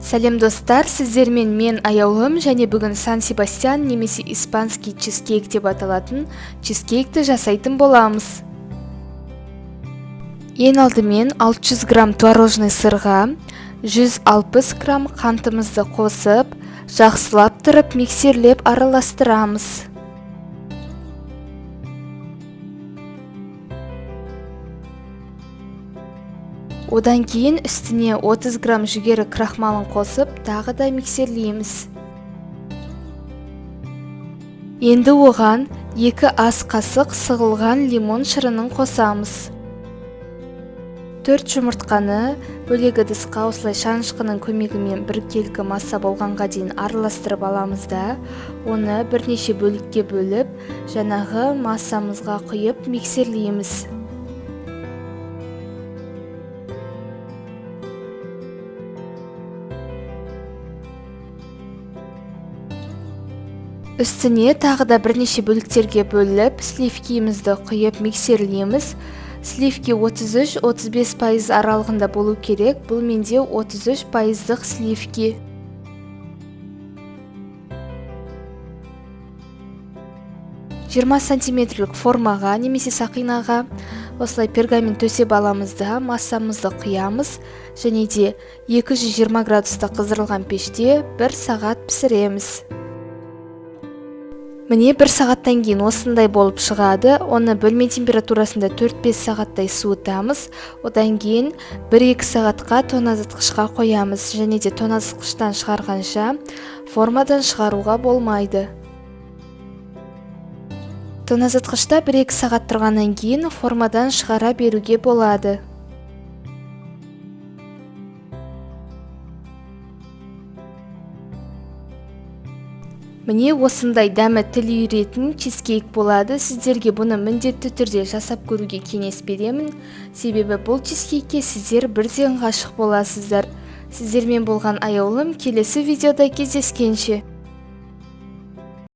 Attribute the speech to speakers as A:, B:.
A: Сәлем, достар! Сіздермен мен, Аяулым, және бүгін Сан-Себастьян немесе испанский чизкейк деп аталатын чизкейкті жасайтын боламыз. Ең алдымен 600 грамм творожный сырға 160 грамм қантымызды қосып, жақсылап тұрып миксерлеп араластырамыз. Одан кейін үстіне 30 грамм жүгері крахмалын қосып, тағы да миксерлейміз. Енді оған 2 ас қасық сығылған лимон шырынын қосамыз. 4 жұмыртқаны бөлек ыдысқа осылай шанышқының көмегімен біркелкі масса болғанға дейін араластырып аламыз да, оны бірнеше бөлікке бөліп, жаңағы массамызға құйып миксерлейміз. Үстіне тағы да бірнеше бөліктерге бөліп, сливкиімізді құйып миксерлейміз. Сливки 33-35% аралығында болу керек. Бұл менде 33%-дық сливки. 20 сантиметрлік формаға немесе сақинаға осылай пергамент төсеп аламыз да, массамызды құямыз және де 220 градуста қыздырылған пеште 1 сағат пісіреміз. Міне, 1 сағаттан кейін осындай болып шығады. Оны бөлме температурасында 4-5 сағаттай суытамыз. Одан кейін 1-2 сағатқа тоңазытқышқа қоямыз және де тоңазытқыштан шығарғанша формадан шығаруға болмайды. Тоңазытқышта 1-2 сағат тұрғаннан кейін формадан шығара беруге болады. Міне, осындай дәмі тіл үйіретін чизкейк болады. Сіздерге бұны міндетті түрде жасап көруге кеңес беремін. Себебі бұл чизкейкке сіздер бірден ғашық боласыздар. Сіздермен болған Аяулым, келесі видеода кездескенше.